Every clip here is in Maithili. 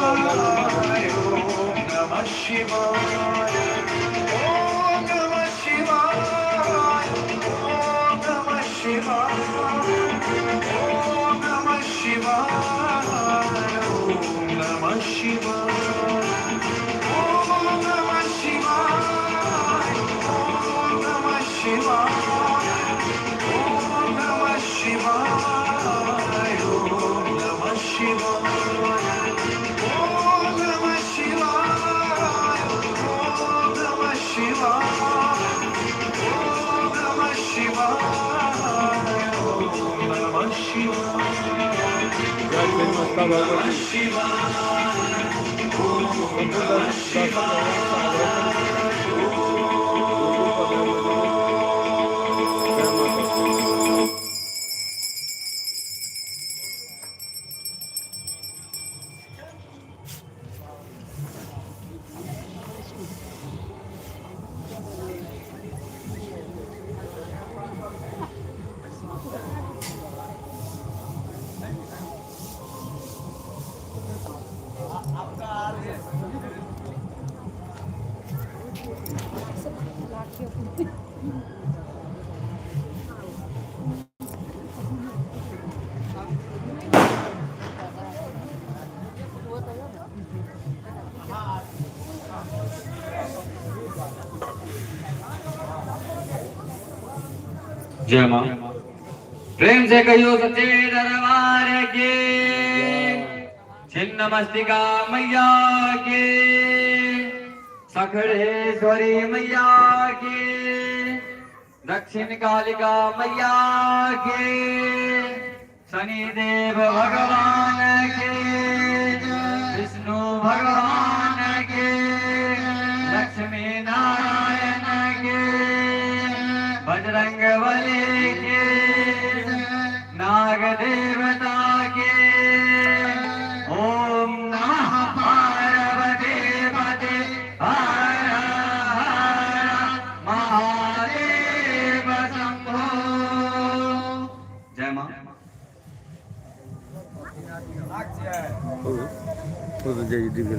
शिवाय, ओम नमः शिवाय, ओम नमः शिवाय, ओम नमः शिवाय, ओम नमः शिवाय, ओम नमः शिवाय, ओम नमः शिवाय, ओम नमः शिवाय, ओम नमः शिवाय, ओम नमः शिवाय, ओम नमः शिवाय, ओम नमः शिवाय, ओम नमः शिवाय, ओम नमः शिवाय, जय छिन्नमस्ता ओम नमः भगवती। शिवाय, ओम संपूर्ण नमः दर्शक भगवान से आग्रह करै शिवाय। छी, यूट्यूब पर लाइव बने रहू। जय माता दी। जय मां। प्रेम से कहियो सच्चे दरबार के, छिन्न मस्तिका मैया के, सखड़ेश्वरी मैया के, दक्षिण कालिका मैया के, शनिदेव भगवान के, विष्णु भगवान के, लक्ष्मी नारायण के, बजरंग बली के, नाग देवता के, ओम नमः पार्वती पते, हर हर महादेव शंभो। जय मां। ओ जय दिव्य।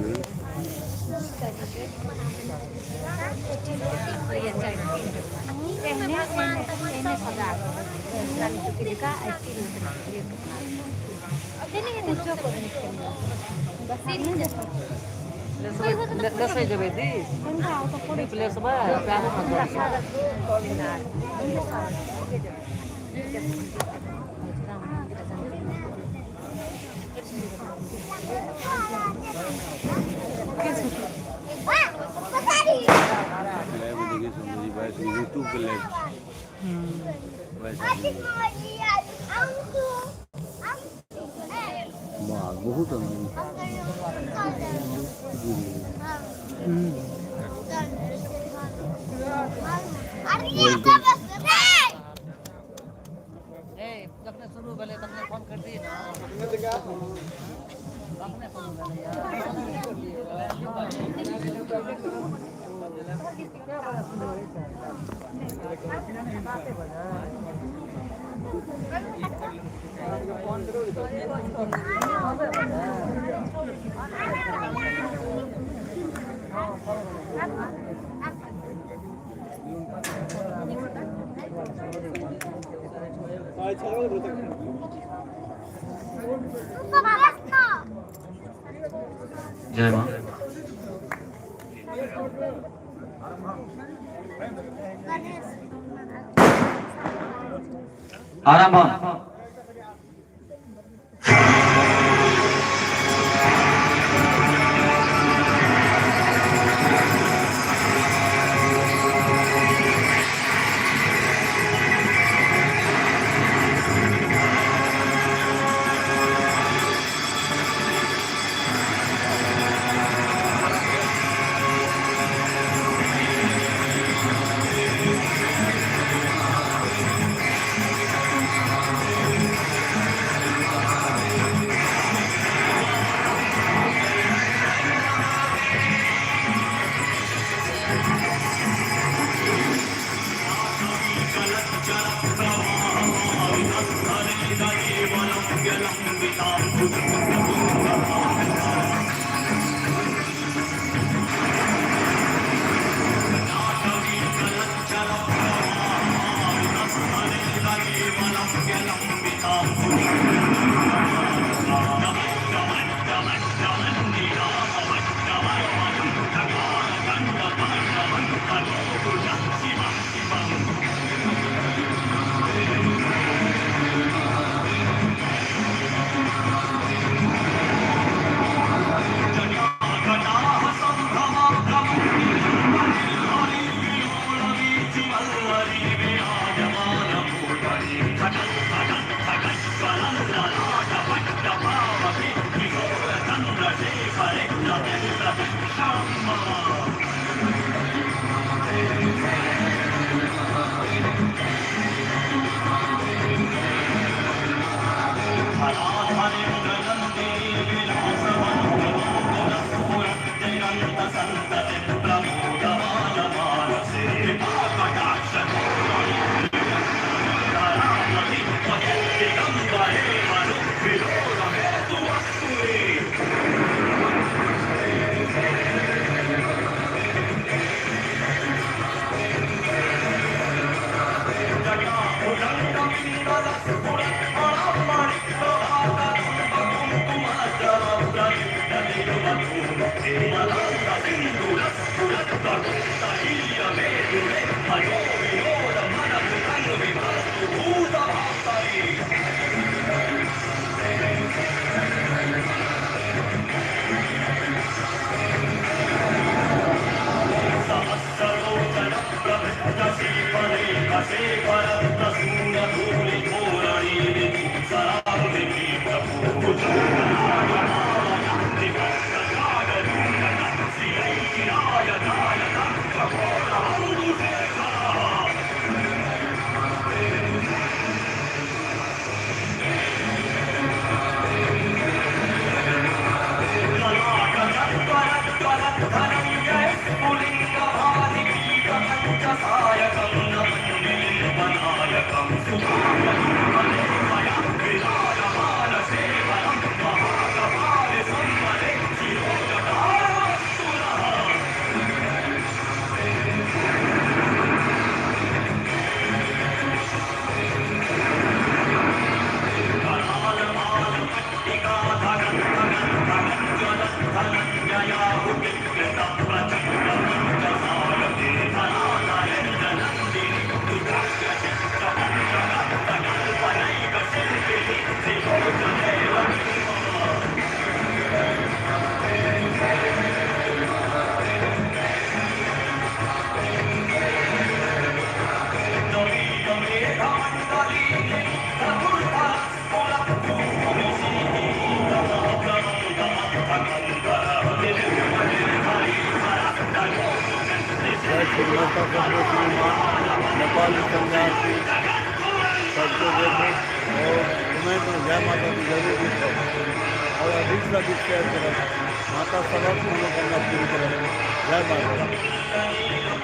लेसै जेबै दी, दीप लेसबै, पैर हाथ जोड़बै। लाइव देखिए समझी भाई, यूट्यूब पे लाइव वैसा वाह, बहुत आनंद। Welcome. ए, जखने शुरू भेलै तखने फोन कर दियै ने, तखने शुरू भेलै यार। क्या बड़ा शुरू होइ छै? जय मां। आरंभ। जय श्री माता संतोषी माँ नेपाली संन्यासी। सबको देखो और कमेंट में जय माता दी जरूर लिखो और अधिक से अधिक शेयर करो। माता सबक मनोकामना पूरी करो। जय माता दी।